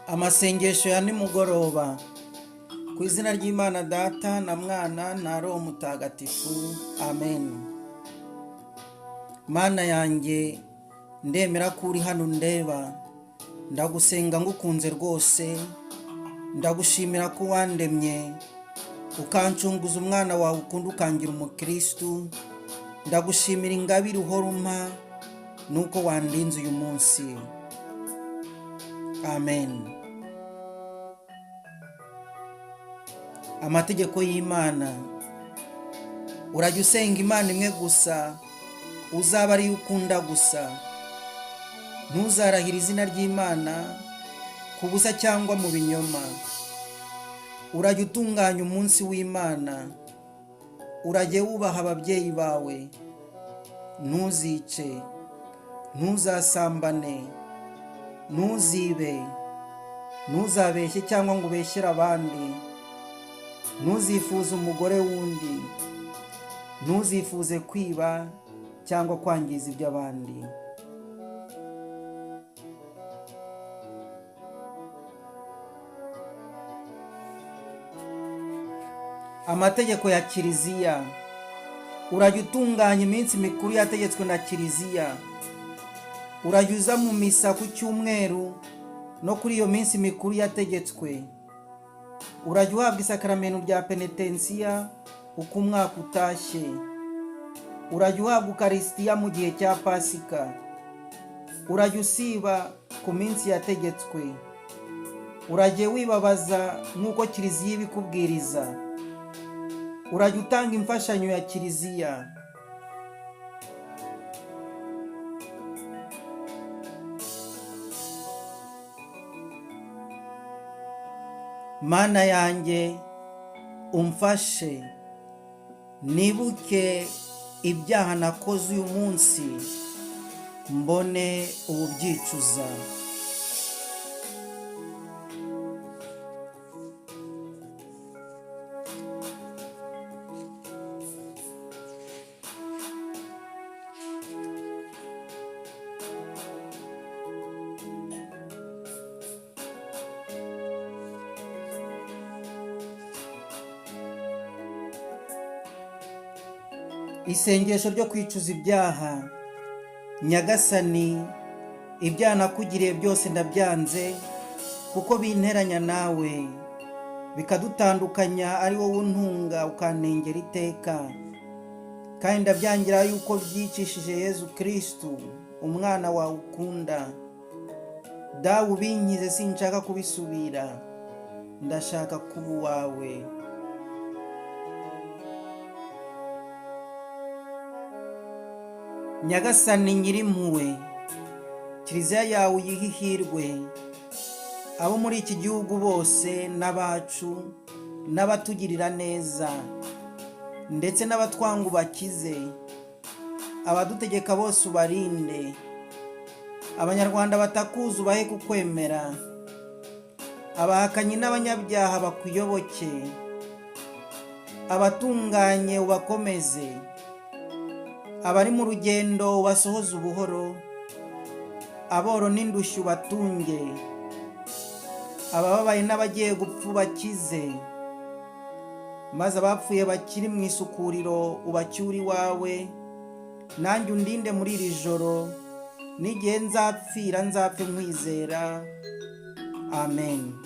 Amasengesho ya nimugoroba ku izina ry'Imana Data na Mwana na Roho Mutagatifu, amen. Mana yanjye, ndemera ko uri hano ndeba, ndagusenga ngukunze rwose, ndagushimira ko wandemye ukancunguza umwana wawe ukunda ukangira umukristu, ndagushimira ingabire uhora umpa nuko wandinze uyu munsi. Amen. Amategeko y'Imana. Urajya usenga Imana imwe gusa, uzaba ariyo ukunda gusa. Ntuzarahire izina ry'Imana ku busa cyangwa mu binyoma. Urajya utunganya umunsi w'Imana. Urajye wubaha ababyeyi bawe. Ntuzice, ntuzasambane, ntuzibe, ntuzabeshye cyangwa ngo ubeshyere abandi, ntuzifuze umugore w'undi, ntuzifuze kwiba cyangwa kwangiza iby'abandi. Amategeko ya Kiliziya. Urajya utunganya iminsi mikuru yategetswe na Kiliziya. Urajya uza mu misa ku cyumweru no kuri iyo minsi mikuru yategetswe. Urajya uhabwa isakaramentu rya penetensiya uko umwaka utashye. Urajya uhabwa ukarisitiya mu gihe cya Pasika. Urajya usiba ku minsi yategetswe. Urajye wibabaza nk'uko Kiliziya ibikubwiriza. Urajya utanga imfashanyo ya Kiliziya. Mana yanjye, umfashe nibuke ibyaha nakoze uyu munsi, mbone ububyicuza. Isengesho ryo kwicuza ibyaha. Nyagasani, ibyaha nakugiriye byose ndabyanze, kuko binteranya nawe, bikadutandukanya, ari wowe untunga ukantengera iteka. Kandi ndabyangira yuko byicishije Yezu Kristu, umwana wawe ukunda. Dawe, ubinkize, sinshaka kubisubira, ndashaka kuba uwawe. Nyagasani Nyirimpuhwe, Kiliziya yawe uyihe ihirwe, abo muri iki gihugu bose n'abacu n'abatugirira neza, ndetse n'abatwanga ubakize, abadutegeka bose ubarinde, Abanyarwanda batakuzi ubahe kukwemera, abahakanyi n'abanyabyaha bakuyoboke, abatunganye ubakomeze, abari mu rugendo ubasohoze ubuhoro, aboro n'indushyi ubatunge, abababaye n'abagiye gupfa ubakize, maze abapfuye bakiri mu isukuriro ubacyure iwawe, nanjye undinde muri iri joro, n'igihe nzapfira nzapfe nkwizera. Amen.